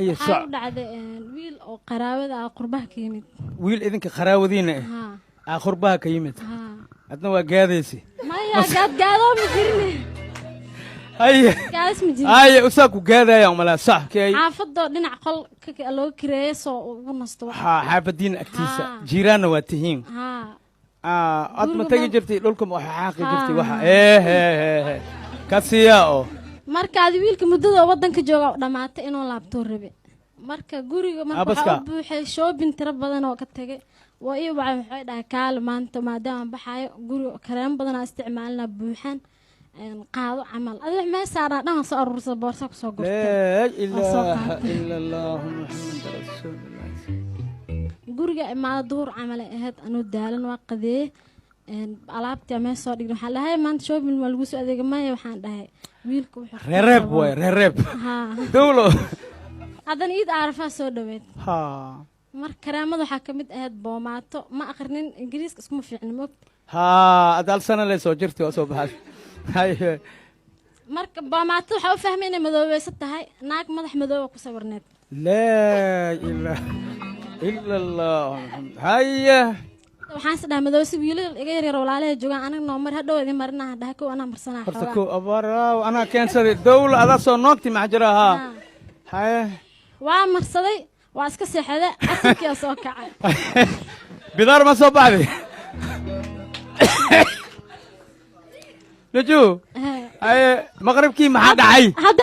Haye, Waxaa soc. u dhacday wiil oo qaraabada ah, qurbaha ka yimid. Wiil idinka qaraawadiina ah? Haa. Aa qurbaha ka yimid? Haa. Adna waa gaadaysi? Maya, gaadgaadoo ma jirin. Haye. Gaadis ma jirin. Haye, usaa ku gaadaya umalaa sax kay. Xaafadoo dhinac qol looga kireeyay soo ugu nasto wax. Haa, xaafadiina agtiisa. Haa. Jiiraanna waa tihiin? Haa. Ah, ad ma Guriga tegi jirtay dhulka, ma waxa xaaqi jirtay waxa? Haa. Ee he he he, ka siiya oo. Marka adi wiilka muddada waddanka jooga u dhammaatay, inuu laabtoo rabe. Marka guriga marka Abaska. waxaa u buuxay shopping tiro badan oo ka tagay. Waa ii wacay, waxay dhahay: "Kaale maanta, maadaama baxaayo, guriga kareemo badanaa isticmaalina buuxan, qaado camal." Adi wax mee saaraa dhan waan soo aruursada, boorsa kusoo gurtay. Laa Waa soo ilaaha qaatay. ila Allahu, Muxammad rasuulullah. Guriga imaada, duhur camal ay ahayd, anuu daalan waa qadeeye. Alaabtii mee soo dhigna. Waxaan dhahay: "Maanta shopping waa lagu soo adeegay." "Maya," waxaan dhahay, "wiilka wuxuu Reereeb waay, reereeb. Haa. Dowlo. Haddana Iid Aarafaa soo dhaweyd. Marka kareemada waxaa ka mid ahayd boomaato. Ma aqrinin Ingiriiska, iskuma fiicna, moogta. Haa, ad hal sana lay soo jirtay, waa soo baxay. Haye. Marka boomaato waxaa u fahmay inay madoobeysan tahay, naag madax madooba ku sawirneed. Laa ilaaha ila Allah Muxammad. Haye. Waxaan is dhahay madoobe si wiilal iga yaryar walaalahay joogaan, aniga noo mar hadhow idin marinaha dhahay, kow anaa marsanaa. Horta xoogaa. Ko abaraaw anaa keensaday dowla, adaa soo noogti, maxaa jira? Haa. Haa. Haye. Waa marsaday, waa iska seexday, casirkiyaa soo kacay. Bidaar ma soo baxday, Nuju? Haye, maqribkii maxaa dhacay? Hadda.